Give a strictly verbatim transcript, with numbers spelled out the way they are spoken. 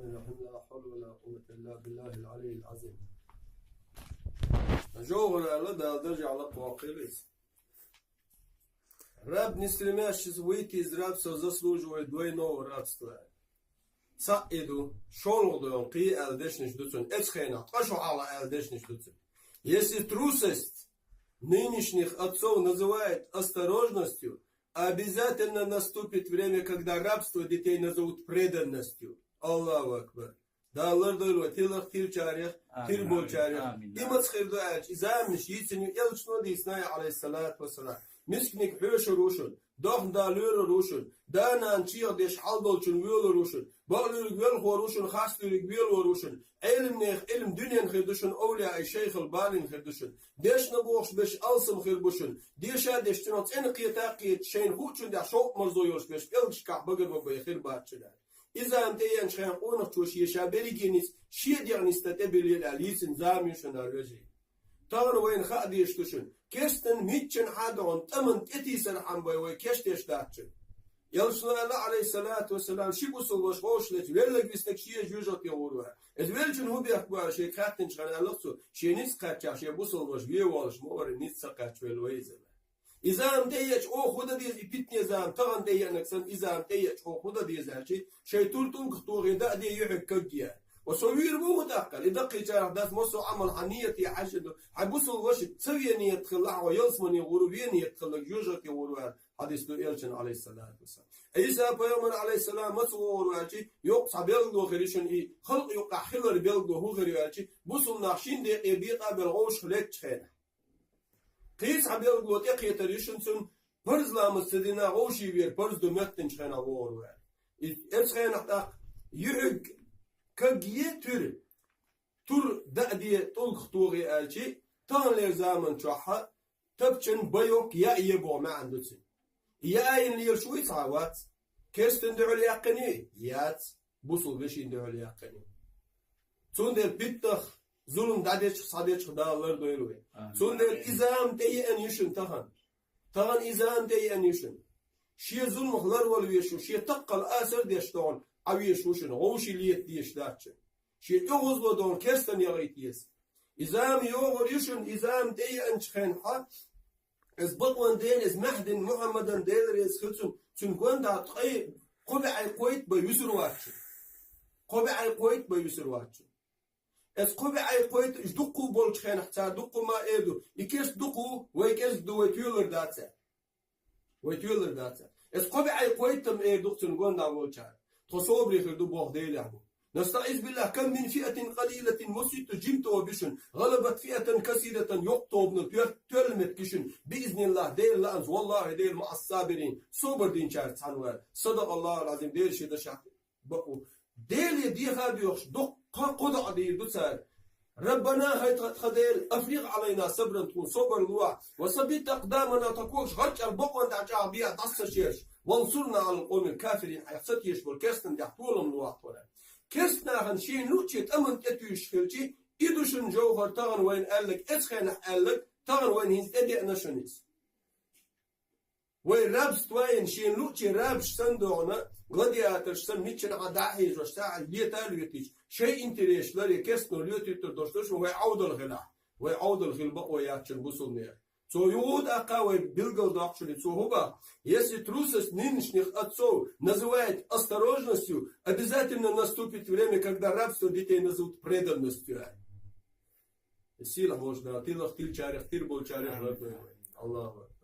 لا حول ولا قوة إلا بالله العلي العظيم. ЖовгӀар аьлла, Дала даржехь лакхваккхийла иза. Раб не стремящийся выйти из рабства заслуживает двойного рабства. Цхьаъ и ду, шолгӀа ду, кхин аьлла дешнаш ду цунна, эцу хенахь, ткъа шо хьалха аьлла дешнаш ду цунна. Если трусость нынешних отцов называют осторожностью, обязательно наступит время, когда рабство детей назовут преданностью. Аллаху акбар. Дала лардойла вай тилах, тилчарех, амин, тилболчарех. Амин. И маца хир ду аьлча, и заманаш йийцина ю, элчано дийцина, алейхиссалату вассалам. Мисканиг хьоьшур ву шуна, дохна да лоьрур ву шуна, да-нана чех деш хьалдолчун воьлур ву шуна, бакълуьйриг велхор ву шуна, харцлуьйриг велор ву шуна, Ӏелимнех Ӏилм дуьнен хир ду шуна, овлияй шайхал балин хир ду шуна, дешна бохуш берш алсам хир бу шуна, деша деш цунах цӀена кхета а кхета, шайна хуучун тӀехь шовкъ-марзо йолуш берш пӀелгашкахь багарбан бай хир бац шуна. И зама тӀееанчу хенахь къонахчо шен ша берриге ницкъ шен дегӀ нисдан тӀебиллийла аьлла йийцина зама ю шуна, вежарий. Тахана вайна хаа дезаш ду шуна, керстанан миччанхьа а догӀун тӀаман тӀетийсархьама вай, вай кечдеш дац шуна. Элчано аьлла, алейхиссалату вассалам, ши бусулба ваша вовшашлечу велларг виснарг шен жоьжахате гӀур ву аьлла. Иза веллачунна хӀун бехк бу аьлла шега хаьттинчу хенахь аьлла цо, шен ницкъ кхаьччахь шен бусулба ваша вен волуш ма вара, ницкъ ца кхаьчча велла вай иза. И зама тӀееача оха хӀун дан деза, и питане зама тахана тӀееанарг санна, и зама тӀееача оха хӀун дан деза аьлча, шайн тур тӀулгах тохий, даа де юьхьиг кагге. Ва со вийр ву хӀун тӀаккха, и даккхийчарах дац массо а Ӏамал, хьан ният е хьаьжжина ду, хьайн бусулба ваша ца вен ният хилла, хьо ялсамане гӀур ву, вен ният хилла, жоьжахате гӀур ву аьлла, хьадис ду элчан, алейхиссалату вассалам. Ӏийса пайхамар, алейхиссалам, маца вогӀур ву аьлча, йоккха цхьа белгало хир ю шуна, и халкъ юккъехь хилар белгало хӀун хир ю аьлча, бусулба нах шина декъе бекъа а белла вовшах леттачу хенахь. Кхин цхьа белгало тӀекхетар ю шуна цунна, парз ламаз ца дина, вовшийн вер парз ду моьттинчу хенахь вогӀур ву аьлла. И эцу хенахь тӀаккха юьхьиг кагге туьра, тур даа де тӀулгах тохий аьлча, таханлера заман чохь тапчан байок яа е боху маьӀна ду цуьнан. Яа йина лелаш вуй цхьа а? Вац. Керстан дуьхьал яьккхина юй? Яц. Бусулба вешин дуьхьал яьккхина ю. Цундела питтах, зулам дӀадечух, схьадечух Дала лардойла вай. Амин. Цундела и зама тӀееана ю шуна тахана. Тахана и зама тӀееана ю шуна. Шен зуламах ларвала везаш ву, шен таккхал асар а деш догӀун Ӏа везаш ву шуна, вовшийн лета дезаш дац шуна. Шен тӀехозло догӀун керстан яхийта еза. И зама йогӀур ю шуна, и зама тӀееанчу хенахь, Иза бакъонан дена, иза маьхьдина Мухьаммадан, Дела реза хила цунна, цуьнан гонаха ткъе кхо бӀе кхойтта бен вуьсур вац шуна. Кхо бӀе кхойтта бен вуьсур вац шуна. Иза кхо бӀе кхойтта, уьш дуккха болчу хенахь, цара дуккха ма а эр ду, и керста дукха ву, вай кӀезиг ду, вай тоьлур дац аьлла. Вай тоьлур дац аьлла. Иза кхо бӀе кхойтта ма эр ду-кх цуьнан гонаха волчара. Тхо собаре хир ду, боху Делехь бу. НастаӀизу биллахӀ, кам мин фиатин къалилатин, массо а жима тоба ю шуна, гӀалабат фиатан касиратан, йоккха тобано тоьл-, тоьлла меттиг ю шуна, биизниллахӀ, Делан лаамца, валлахӀи, Дела маӀас сабирин, собар динчаьрца цхьаьна вара. СадакъаллахӀул Ӏазим, Дела шен дашах бакъ ву. Деле деха а доьхуш, дуккха кхо доӀа дийр ду цара. Раббана, хӀай тхан Дела, афригӀ Ӏалайна сабран, тхуна собар лохьа, ва саббит акъдамана, тхан когаш гӀарчӀ а бакъонна дӀа чӀагӀбехьа, дӀаса ца шераш, вансурна Ӏалал къовмил кафирин, хьайх ца тешаш болу керстанех толам лохьа тхуна. Керстанахана шена луъучу тӀамна тӀетуьйсуш хилча, и ду шуна, жовхӀар, тахана вайна аьлларг, эцу хенахь аьлларг, тахана вайна хӀинца тӀедеана шуна иза. Вай рабство йина, шена луъучу рабаш санна догӀуна, гладиаторш санна, миччанхьа дӀа а хьийзош, сахьт лета а лоьтийча, шайн интересаш ларъе керстано лоьтуьйтур долуш ду шуна, вай Ӏовдал хилахь. Вай Ӏовдал хила бакъо яц шуна бусулба нехан. Цо юха а тӀаккха вай билгалдоккху шуна, цо хӀун боху: если трусость нынешних отцов называют осторожностью, обязательно наступит время, когда рабство детей назовут преданностью. Сийлахь волчу Дала тилах, тилчарех, тилболчарех лардойла вай. Аллаху акбар.